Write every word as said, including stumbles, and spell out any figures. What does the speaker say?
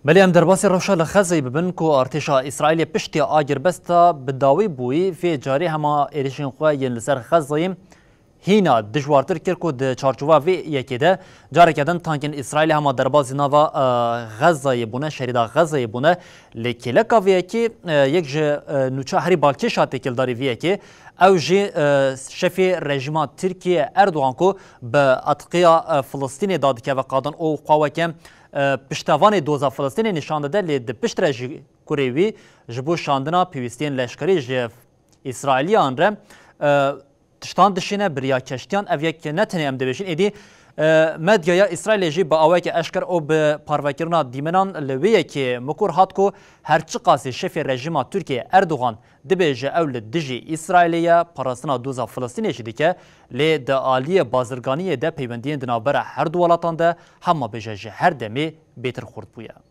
Belê em derbasî rewşa li Xezeyê bibin ku artêşa Îsraîlê piştî agirbesta bi dawî bûyî vê carê hema êrişên xwe yên li ser Xezeyê hîna dijwartir kir ku di çarçova vê yekê de careke din tankên Îsraîlê hema derbasî nava, e, Xezeyê bûne, şerîda Xezeyê bûne. Lê kêleka vê yekê, e, yek ji, e, nûça herî balkêş a têkildarî vê yekê, ew jî, e, şefê rejîma Tirkiye Erdogan ku bi etqiya, e, Filistînê dadikeve qadan û xwe weke, e, piştevanê doza Filistînê nîşan dide, lê di pişt re jî kurê wî ji bo şandina pêwîstiyên leşkerî ji Îsraîliyan re, e, tiştan dişîne, bi riya keştiyan. Ev yek ne tenê em dibêjin, êdî, e, medyaya Îsraîlê jî bi awayeke eşker û bi parvekirina dîmenan li wê yekê mikur hat ku her çiqasî şefê rejîma Tirkiye Erdogan dibêje ew li dijî Îsraîlê ye, parastina doza Filistînê jî dike, lê di aliyê bazirganiyê de peywendiyên di navbera her du welatan de hema bêje ji her demê bêtir xurt bûye.